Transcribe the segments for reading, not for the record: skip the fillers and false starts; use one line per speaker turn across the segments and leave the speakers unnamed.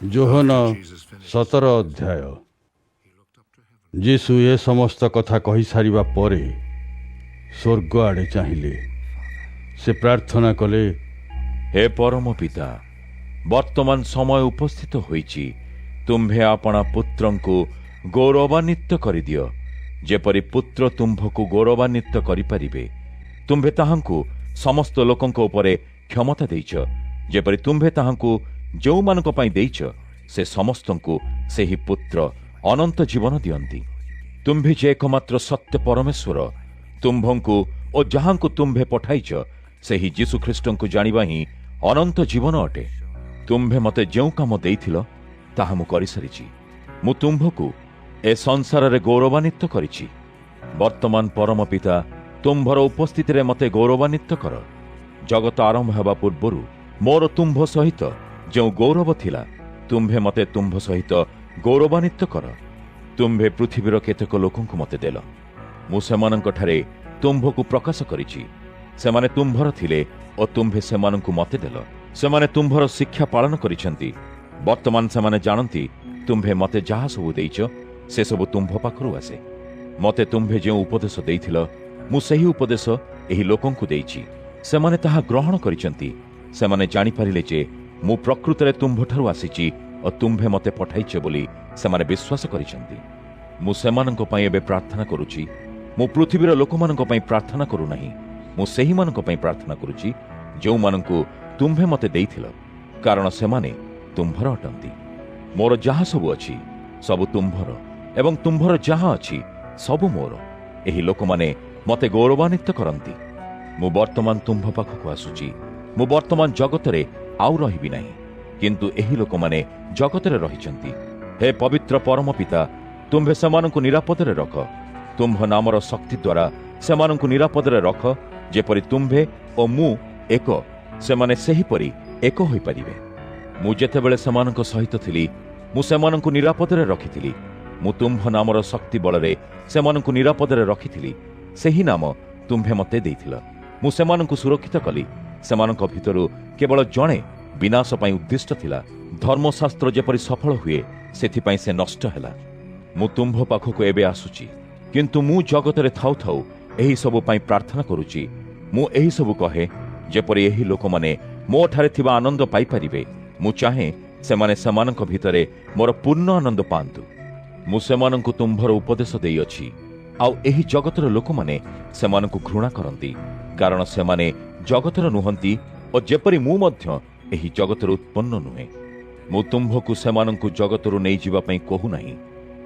ଯୋହନ 17 ଅଧ୍ୟାୟ। ଯୀଶୁ ଏ ସମସ୍ତ କଥା କହିସାରିବା ପରେ ସ୍ୱର୍ଗ ଆଡ଼େ ଚାହିଁଲେ। ସେ ପ୍ରାର୍ଥନା କଲେ,
ହେ ପରମ ପିତା, ବର୍ତ୍ତମାନ ସମୟ ଉପସ୍ଥିତ ହୋଇଛି। ତୁମ୍ଭେ ଆପଣା ପୁତ୍ରଙ୍କୁ ଗୌରବାନ୍ୱିତ କରିଦିଅ, ଯେପରି ପୁତ୍ର ତୁମ୍ଭକୁ ଗୌରବାନ୍ୱିତ କରିପାରିବେ। ତୁମ୍ଭେ ତାହାଙ୍କୁ ସମସ୍ତ ଲୋକଙ୍କ ଉପରେ କ୍ଷମତା ଦେଇଛ, ଯେପରି ତୁମ୍ଭେ ତାହାଙ୍କୁ ଯେଉଁମାନଙ୍କ ପାଇଁ ଦେଇଛ, ସେ ସମସ୍ତଙ୍କୁ ସେହି ପୁତ୍ର ଅନନ୍ତ ଜୀବନ ଦିଅନ୍ତି। ତୁମ୍ଭେ ଯେ ଏକମାତ୍ର ସତ୍ୟ ପରମେଶ୍ୱର, ତୁମ୍ଭଙ୍କୁ ଓ ଯାହାଙ୍କୁ ତୁମ୍ଭେ ପଠାଇଛ, ସେହି ଯୀଶୁଖ୍ରୀଷ୍ଟଙ୍କୁ ଜାଣିବା ହିଁ ଅନନ୍ତ ଜୀବନ ଅଟେ। ତୁମ୍ଭେ ମୋତେ ଯେଉଁ କାମ ଦେଇଥିଲ, ତାହା ମୁଁ କରିସାରିଛି। ମୁଁ ତୁମ୍ଭକୁ ଏ ସଂସାରରେ ଗୌରବାନ୍ୱିତ କରିଛି। ବର୍ତ୍ତମାନ ପରମ ପିତା, ତୁମ୍ଭର ଉପସ୍ଥିତିରେ ମୋତେ ଗୌରବାନ୍ୱିତ କର। ଜଗତ ଆରମ୍ଭ ହେବା ପୂର୍ବରୁ ମୋର ତୁମ୍ଭ ସହିତ ଯେଉଁ ଗୌରବ ଥିଲା, ତୁମ୍ଭେ ମୋତେ ତୁମ୍ଭ ସହିତ ଗୌରବାନ୍ୱିତ କର। ତୁମ୍ଭେ ପୃଥିବୀର କେତେକ ଲୋକଙ୍କୁ ମୋତେ ଦେଲ। ମୁଁ ସେମାନଙ୍କଠାରେ ତୁମ୍ଭକୁ ପ୍ରକାଶ କରିଛି। ସେମାନେ ତୁମ୍ଭର ଥିଲେ ଓ ତୁମ୍ଭେ ସେମାନଙ୍କୁ ମୋତେ ଦେଲ। ସେମାନେ ତୁମ୍ଭର ଶିକ୍ଷା ପାଳନ କରିଛନ୍ତି। ବର୍ତ୍ତମାନ ସେମାନେ ଜାଣନ୍ତି, ତୁମ୍ଭେ ମୋତେ ଯାହା ସବୁ ଦେଇଛ, ସେସବୁ ତୁମ୍ଭ ପାଖରୁ ଆସେ। ମୋତେ ତୁମ୍ଭେ ଯେଉଁ ଉପଦେଶ ଦେଇଥିଲ, ମୁଁ ସେହି ଉପଦେଶ ଏହି ଲୋକଙ୍କୁ ଦେଇଛି। ସେମାନେ ତାହା ଗ୍ରହଣ କରିଛନ୍ତି। ସେମାନେ ଜାଣିପାରିଲେ ଯେ ମୁଁ ପ୍ରକୃତରେ ତୁମ୍ଭଠାରୁ ଆସିଛି ଓ ତୁମ୍ଭେ ମୋତେ ପଠାଇଛ ବୋଲି ସେମାନେ ବିଶ୍ୱାସ କରିଛନ୍ତି। ମୁଁ ସେମାନଙ୍କ ପାଇଁ ଏବେ ପ୍ରାର୍ଥନା କରୁଛି। ମୁଁ ପୃଥିବୀର ଲୋକମାନଙ୍କ ପାଇଁ ପ୍ରାର୍ଥନା କରୁନାହିଁ। ମୁଁ ସେହିମାନଙ୍କ ପାଇଁ ପ୍ରାର୍ଥନା କରୁଛି ଯେଉଁମାନଙ୍କୁ ତୁମ୍ଭେ ମୋତେ ଦେଇଥିଲ, କାରଣ ସେମାନେ ତୁମ୍ଭର ଅଟନ୍ତି। ମୋର ଯାହା ସବୁ ଅଛି, ସବୁ ତୁମ୍ଭର ଏବଂ ତୁମ୍ଭର ଯାହା ଅଛି, ସବୁ ମୋର। ଏହି ଲୋକମାନେ ମୋତେ ଗୌରବାନ୍ୱିତ କରନ୍ତି। ମୁଁ ବର୍ତ୍ତମାନ ତୁମ୍ଭ ପାଖକୁ ଆସୁଛି। ମୁଁ ବର୍ତ୍ତମାନ ଜଗତରେ ଆଉ ରହିବି ନାହିଁ, କିନ୍ତୁ ଏହି ଲୋକମାନେ ଜଗତରେ ରହିଛନ୍ତି। ହେ ପବିତ୍ର ପରମ ପିତା, ତୁମ୍ଭେ ସେମାନଙ୍କୁ ନିରାପଦରେ ରଖ। ତୁମ୍ଭ ନାମର ଶକ୍ତି ଦ୍ୱାରା ସେମାନଙ୍କୁ ନିରାପଦରେ ରଖ, ଯେପରି ତୁମ୍ଭେ ଓ ମୁଁ ଏକ, ସେମାନେ ସେହିପରି ଏକ ହୋଇପାରିବେ। ମୁଁ ଯେତେବେଳେ ସେମାନଙ୍କ ସହିତ ଥିଲି, ମୁଁ ସେମାନଙ୍କୁ ନିରାପଦରେ ରଖିଥିଲି। ମୁଁ ତୁମ୍ଭ ନାମର ଶକ୍ତି ବଳରେ ସେମାନଙ୍କୁ ନିରାପଦରେ ରଖିଥିଲି। ସେହି ନାମ ତୁମ୍ଭେ ମୋତେ ଦେଇଥିଲ। ମୁଁ ସେମାନଙ୍କୁ ସୁରକ୍ଷିତ କଲି। ସେମାନଙ୍କ ଭିତରୁ କେବଳ ଜଣେ ବିନାଶ ପାଇଁ ଉଦ୍ଦିଷ୍ଟ ଥିଲା। ଧର୍ମଶାସ୍ତ୍ର ଯେପରି ସଫଳ ହୁଏ, ସେଥିପାଇଁ ସେ ନଷ୍ଟ ହେଲା। ମୁଁ ତୁମ୍ଭ ପାଖକୁ ଏବେ ଆସୁଛି, କିନ୍ତୁ ମୁଁ ଜଗତରେ ଥାଉ ଥାଉ ଏହିସବୁ ପାଇଁ ପ୍ରାର୍ଥନା କରୁଛି। ମୁଁ ଏହିସବୁ କହେ, ଯେପରି ଏହି ଲୋକମାନେ ମୋଠାରେ ଥିବା ଆନନ୍ଦ ପାଇପାରିବେ। ମୁଁ ଚାହେଁ ସେମାନେ ସେମାନଙ୍କ ଭିତରେ ମୋର ପୂର୍ଣ୍ଣ ଆନନ୍ଦ ପାଆନ୍ତୁ। ମୁଁ ସେମାନଙ୍କୁ ତୁମ୍ଭର ଉପଦେଶ ଦେଇଅଛି, ଆଉ ଏହି ଜଗତର ଲୋକମାନେ ସେମାନଙ୍କୁ ଘୃଣା କରନ୍ତି, କାରଣ ସେମାନେ ଜଗତର ନୁହନ୍ତି ଓ ଯେପରି ମୁଁ ମଧ୍ୟ ଏହି ଜଗତରୁ ଉତ୍ପନ୍ନ ନୁହେଁ। ମୁଁ ତୁମ୍ଭକୁ ସେମାନଙ୍କୁ ଜଗତରୁ ନେଇଯିବା ପାଇଁ କହୁନାହିଁ।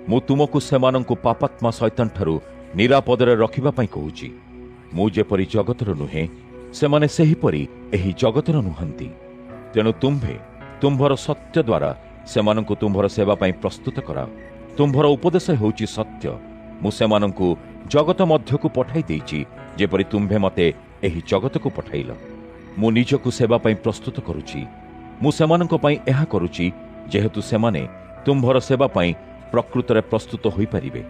ମୁଁ ତୁମକୁ ସେମାନଙ୍କୁ ପାପାତ୍ମା ଶୈତାନଠାରୁ ନିରାପଦରେ ରଖିବା ପାଇଁ କହୁଛି। ମୁଁ ଯେପରି ଜଗତର ନୁହେଁ, ସେମାନେ ସେହିପରି ଏହି ଜଗତର ନୁହନ୍ତି। ତେଣୁ ତୁମ୍ଭେ ତୁମ୍ଭର ସତ୍ୟ ଦ୍ୱାରା ସେମାନଙ୍କୁ ତୁମ୍ଭର ସେବା ପାଇଁ ପ୍ରସ୍ତୁତ କରାଅ। ତୁମ୍ଭର ଉପଦେଶ ହେଉଛି ସତ୍ୟ। ମୁଁ ସେମାନଙ୍କୁ ଜଗତ ମଧ୍ୟକୁ ପଠାଇ ଦେଇଛି, ଯେପରି ତୁମ୍ଭେ ମୋତେ ଏହି ଜଗତକୁ ପଠାଇଲ। ମୁଁ ନିଜକୁ ସେବା ପାଇଁ ପ୍ରସ୍ତୁତ କରୁଛି। ମୁଁ ସେମାନଙ୍କ ପାଇଁ ଏହା କରୁଛି, ଯେହେତୁ ସେମାନେ ତୁମ୍ଭର ସେବା ପାଇଁ ପ୍ରକୃତରେ ପ୍ରସ୍ତୁତ ହୋଇପାରିବେ।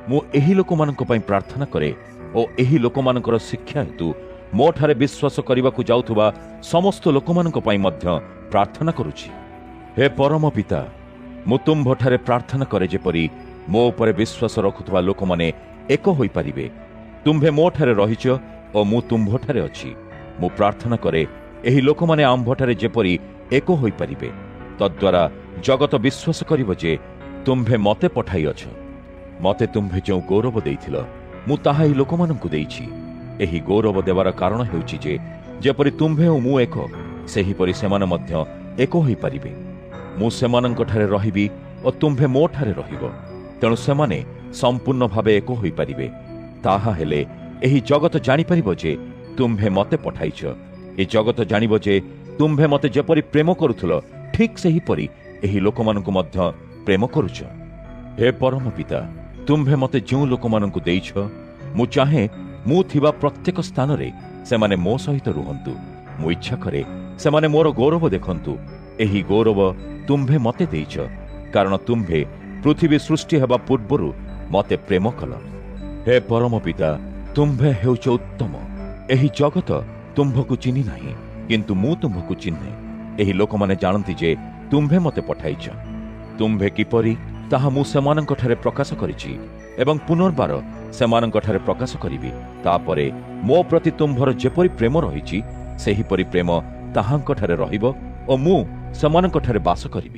ମୁଁ ଏହି ଲୋକମାନଙ୍କ ପାଇଁ ପ୍ରାର୍ଥନା କରେ ଓ ଏହି ଲୋକମାନଙ୍କର ଶିକ୍ଷା ହେତୁ ମୋଠାରେ ବିଶ୍ୱାସ କରିବାକୁ ଯାଉଥିବା ସମସ୍ତ ଲୋକମାନଙ୍କ ପାଇଁ ମଧ୍ୟ ପ୍ରାର୍ଥନା କରୁଛି। ହେ ପରମ ପିତା, ମୁଁ ତୁମ୍ଭଠାରେ ପ୍ରାର୍ଥନା କରେ, ଯେପରି ମୋ ଉପରେ ବିଶ୍ୱାସ ରଖୁଥିବା ଲୋକମାନେ ଏକ ହୋଇପାରିବେ। ତୁମ୍ଭେ ମୋଠାରେ ରହିଛ ଓ ମୁଁ ତୁମ୍ଭଠାରେ ଅଛି। ମୁଁ ପ୍ରାର୍ଥନା କରେ, ଏହି ଲୋକମାନେ ଆମ୍ଭଠାରେ ଯେପରି ଏକ ହୋଇପାରିବେ, ତଦ୍ୱାରା ଜଗତ ବିଶ୍ୱାସ କରିବ ଯେ ତୁମ୍ଭେ ମୋତେ ପଠାଇଅଛ। ମୋତେ ତୁମ୍ଭେ ଯେଉଁ ଗୌରବ ଦେଇଥିଲ, ମୁଁ ତାହା ଏହି ଲୋକମାନଙ୍କୁ ଦେଇଛି। ଏହି ଗୌରବ ଦେବାର କାରଣ ହେଉଛି ଯେ ଯେପରି ତୁମ୍ଭେ ଓ ମୁଁ ଏକ, ସେହିପରି ସେମାନେ ମଧ୍ୟ ଏକ ହୋଇପାରିବେ। ମୁଁ ସେମାନଙ୍କଠାରେ ରହିବି ଓ ତୁମ୍ଭେ ମୋଠାରେ ରହିବ। ତେଣୁ ସେମାନେ ସମ୍ପୂର୍ଣ୍ଣ ଭାବେ ଏକ ହୋଇପାରିବେ। ତାହା ହେଲେ ଏହି ଜଗତ ଜାଣିପାରିବ ଯେ ତୁମ୍ଭେ ମୋତେ ପଠାଇଛ। ଏ ଜଗତ ଜାଣିବ ଯେ ତୁମ୍ଭେ ମୋତେ ଯେପରି ପ୍ରେମ କରୁଥିଲ, ଠିକ୍ ସେହିପରି ଏହି ଲୋକମାନଙ୍କୁ ମଧ୍ୟ ପ୍ରେମ କରୁଛ। ହେ ପରମ ପିତା, ତୁମ୍ଭେ ମୋତେ ଯେଉଁ ଲୋକମାନଙ୍କୁ ଦେଇଛ, ମୁଁ ଚାହେଁ ମୁଁ ଥିବା ପ୍ରତ୍ୟେକ ସ୍ଥାନରେ ସେମାନେ ମୋ ସହିତ ରୁହନ୍ତୁ। ମୁଁ ଇଚ୍ଛା କରେ ସେମାନେ ମୋର ଗୌରବ ଦେଖନ୍ତୁ। ଏହି ଗୌରବ ତୁମ୍ଭେ ମୋତେ ଦେଇଛ, କାରଣ ତୁମ୍ଭେ ପୃଥିବୀ ସୃଷ୍ଟି ହେବା ପୂର୍ବରୁ ମୋତେ ପ୍ରେମ କଲ। ହେ ପରମ ପିତା, ତୁମ୍ଭେ ହେଉଛ ଉତ୍ତମ। ଏହି ଜଗତ ତୁମ୍ଭକୁ ଚିହ୍ନି ନାହିଁ, କିନ୍ତୁ ମୁଁ ତୁମ୍ଭକୁ ଚିହ୍ନେ। ଏହି ଲୋକମାନେ ଜାଣନ୍ତି ଯେ ତୁମ୍ଭେ ମୋତେ ପଠାଇଛ। ତୁମ୍ଭେ କିପରି, ତାହା ମୁଁ ସେମାନଙ୍କଠାରେ ପ୍ରକାଶ କରିଛି ଏବଂ ପୁନର୍ବାର ସେମାନଙ୍କଠାରେ ପ୍ରକାଶ କରିବି। ତାପରେ ମୋ ପ୍ରତି ତୁମ୍ଭର ଯେପରି ପ୍ରେମ ରହିଛି, ସେହିପରି ପ୍ରେମ ତାହାଙ୍କଠାରେ ରହିବ ଓ ମୁଁ ସେମାନଙ୍କଠାରେ ବାସ କରିବି।